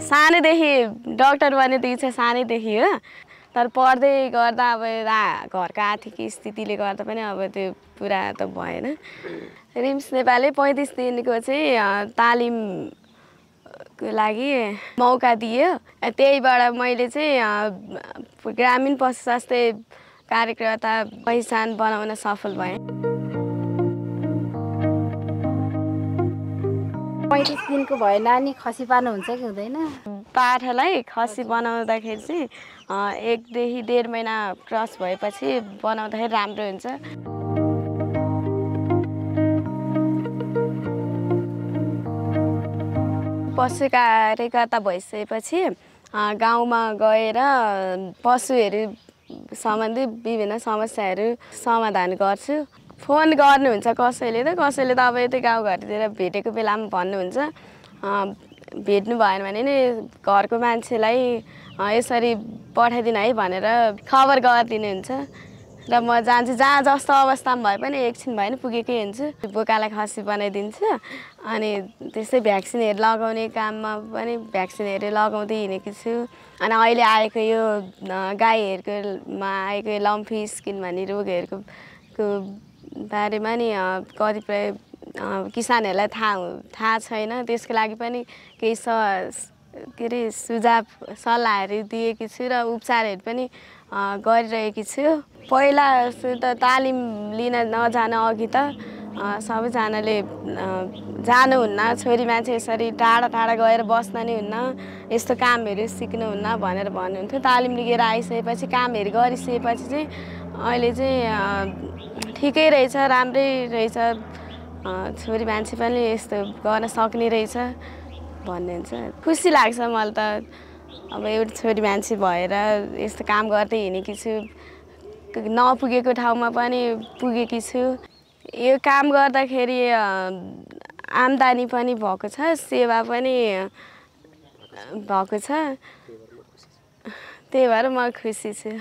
सानैदेखि डाक्टर बन्ने त इच्छा सानैदेखि हो तर पढ्दै गर्दा अब घरको आर्थिक स्थितिले गर्दा पनि अब त्यो पुरा त भएन रिम्स नेपालले 35 दिनको चाहिँ तालिमको लागि मौका दियो त्यहीबाट मैले चाहिँ ग्रामीण पशु स्वास्थ्य कार्यकर्ता पहिचान बनाउन सफल भएँ 35 दिनको भयो नानी खसी पार्नुहुन्छ कि हुँदैन पाठालाई खसी बनाउँदाखेरि चाहिँ 1 देखि 1.5 महिना क्रस भएपछि बनाउँदाखेरि राम्रो हुन्छ पशु कार्यकर्ता भइसकेपछि गाउँमा गएर पशुहरू सम्बन्धी विभिन्न समस्याहरू समाधान गर्छु फोन गर्नुहुन्छ कसैले त अब यतै गाउँघरतिर भेटेको बेलामा भन्नुहुन्छ भेट्नु भएन भने नि घरको मान्छेलाई यसरी पठाइदिनु है भनेर खबर गरिदिनुहुन्छ र म जान्छु जहाँ जस्तो अवस्थामा भए पनि एकछिन भए पनि पुगेकै हुन्छु बोकालाई खसी बनाइदिन्छु अनि त्यस्तै भ्याक्सिनहरू लगाउने काममा पनि भ्याक्सिनहरू लगाउँदै हिँडेको छु अनि अहिले आएको यो गाईहरूकोमा आएको लम्फी स्किन भन्ने रोगहरूको बारेमा नि कतिपय किसानहरूलाई थाहा छैन त्यसको लागि पनि केही के अरे सुझाव सल्लाहहरू दिएकी छु र उपचारहरू पनि गरिरहेकी छु पहिला त तालिम लिन नजान अघि त सबैजनाले जानुहुन्न छोरी मान्छे यसरी टाढा टाढा गएर बस्न नि हुन्न यस्तो कामहरू सिक्नुहुन्न भनेर भन्नुहुन्थ्यो तालिम लिएर आइसकेपछि कामहरू गरिसकेपछि चाहिँ अहिले चाहिँ ठिकै रहेछ राम्रै रहेछ छोरी मान्छे पनि यस्तो गर्न सक्ने रहेछ भन्ने हुन्छ खुसी लाग्छ मलाई त अब एउटा छोरी मान्छे भएर यस्तो काम गर्दै हिँडेकी छु नपुगेको ठाउँमा पनि पुगेकी छु यो काम गर्दाखेरि आम्दानी पनि भएको छ सेवा पनि भएको छ त्यही भएर म खुसी छु